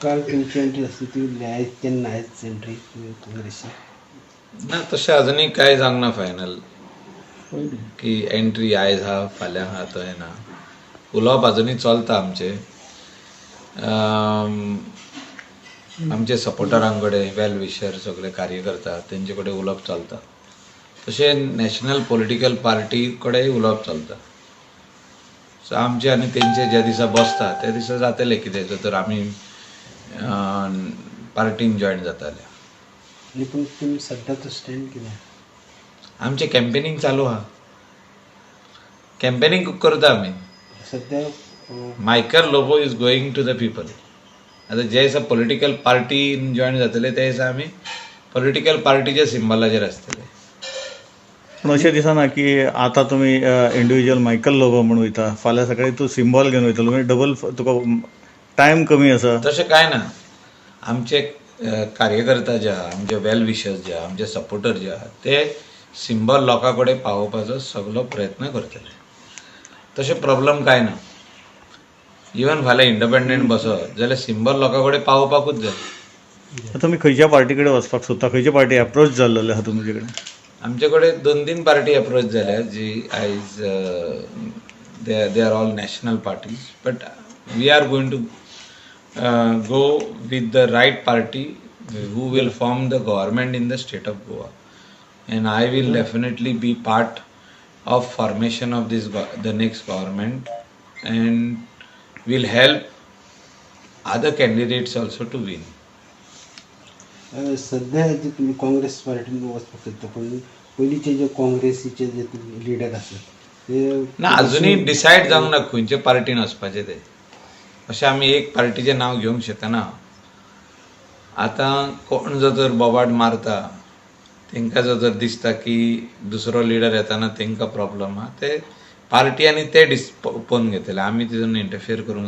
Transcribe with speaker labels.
Speaker 1: काल तुमची एंट्री आसली ती आयज केन्ना आयज एंट्री काँग्रेसी?
Speaker 2: ना, तशें अजुनूय कांय जावंक ना फायनल की एंट्री आयज आहा, फाल्यां आहा, थंय ना. उलोवप अजुनूय चलता आमचें, आमचे सपोर्टरां कडेन, वेल विशर, सगळे कार्यकर्ता, तेंचे कडेन उलोवप चलता. तशें नॅशनल पॉलिटिकल पार्टी कडेन उलोवप चलता. सो आमचे आनी तेंचे ज्या दिसा बसता त्या दिसा जातलें कितें, जर तर आमी पार्टीन जॉयन जाताले.
Speaker 1: आनी पूण तुमी सद्याचो स्टँड कितें?
Speaker 2: आमचें कॅम्पेनींग चालू आहा, कॅम्पेनींग करता आमी.
Speaker 1: सद्या
Speaker 2: Michael Lobo is going to the people. आतां जे दिसा पॉलिटिकल पार्टीन जॉयन जातले, ते दिसा आमी पॉलिटिकल पार्टीच्या सिंबलाचेर आसतले.
Speaker 3: पूण अशें दिसना की आतां तुमी इंडिविज्युअल मायकल लोबो म्हूण वयता, फाल्यां सकाळीं तूं सिंबॉल घेवन वयतलो, मागीर डबल तुका टायम कमी आसा?
Speaker 2: तशें कांय ना. आमचे कार्यकर्ता जे आहा, आमचे वेल विशर्स जे आहा, आमचे सपोर्टर जे आहा, ते सिंबॉल लोकां कडेन पावोवपाचो सगलो प्रयत्न करतले. तशें प्रॉब्लम कांय ना. इवन फाल्यां इंडिपेंडंट बसत जाल्यार सिंबॉल लोकां कडेन पावोवपाकूच जाय.
Speaker 3: तुमी खंयच्या पार्टी कडेन वचपाक सोदता? खंयची पार्टी एप्रोच जाल्लेली आहा तुमचे कडेन?
Speaker 2: आमचे कडेन दोन तीन पार्टी एप्रोच जाल्या, जी आयज they are all national parties, but we are going to go with the right party who will form the government in the state of Goa, and I will definitely be part of formation of this the next government and will help other candidates also to win.
Speaker 1: सध्या जे तुमी काँग्रेस पार्टीन वचपाक सोदता, पूण पयलींचे जे काँग्रेसीचे जे leader आसात ते
Speaker 2: ना, अजुनूय डिसायड जावंक ना खंयचे पार्टीन वचपाचें तें. अशें आमी एक पार्टीचें नांव घेवंक शकना. आतां कोण जो तर बोबाट मारता, तांकां जर तर दिसता की दुसरो लिडर येताना तांकां प्रॉब्लम आहा, ते पार्टी आनी ते पळोवन घेतले. आमी तितून इंटरफियर करूंक.